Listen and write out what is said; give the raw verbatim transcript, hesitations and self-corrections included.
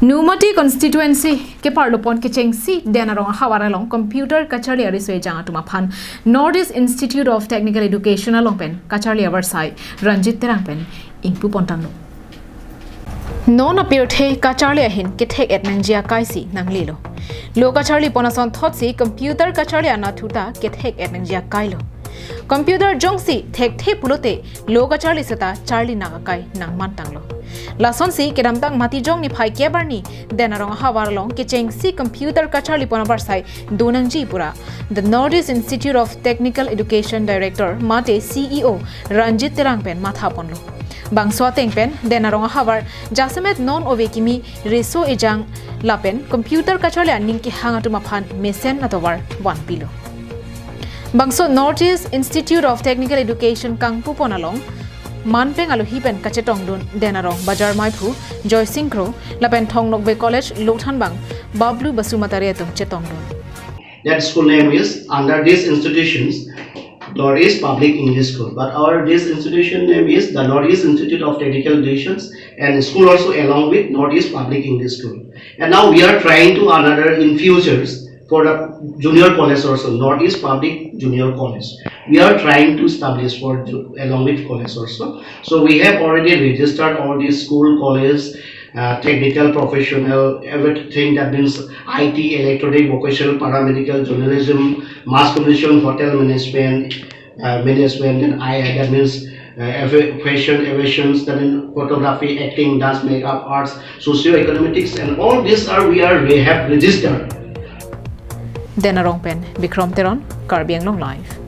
Nomati constituency keparlopon kechengsi Den Arong ahavar along computer kacharli ariso ejang atum aphan North East Institute of Technical Education along pen kacharli avarsai Ranjit Terang pen ingpupontanglo. Non apirthe kacharli ahin kethek-et nangji akaisi nanglelo. Lo kacharlipon asonthotsi computer kacharli anatthu ta kethek-et nangji akailo. Computer jongsi thekthe pulote lo kacharli seta charli nang akai nangmantanglo. Lasonsi kedamtang Matijong niphai kep arni Den Arong ahavar along kechengsi computer kacharlipon avarsai donangji pura the North East Institute of Technical Education Director mate C E O Ranjit Terang pen mathaponlo. Bangso ateng pen Den Arong ahavar jasemet non ove kimi riso ejang lapen computer kacharli aning kehang atum aphan mesen atovar vanpilo. Bangso North East Institute of Technical Education kangpupon along manpeng alohi pen kachetongdun Den Arong Bajar Maiphu Joysing Kro lapen Thong Nokbe College Lothanbang Bablu Basumatary atum chetongdun. That school name is under these institutions, North East Public English School. But our this institution name is the North East Institute of Technical Educations, and school also along with North East Public English School. And now we are trying to another in futures for the junior college also, North East Public Junior College. We are trying to establish for ju- along with college also. So we have already registered all these school, college, uh, technical, professional, everything that means I T, electronic, vocational, paramedical, journalism, mass communication, hotel management, uh, management, and I, that means uh, avi- fashion, aviations, that means photography, acting, dance, makeup, arts, socio-economics, and all these are we are we have registered. Den Arong pen Bikrom Teron, Karbi Anglong Live.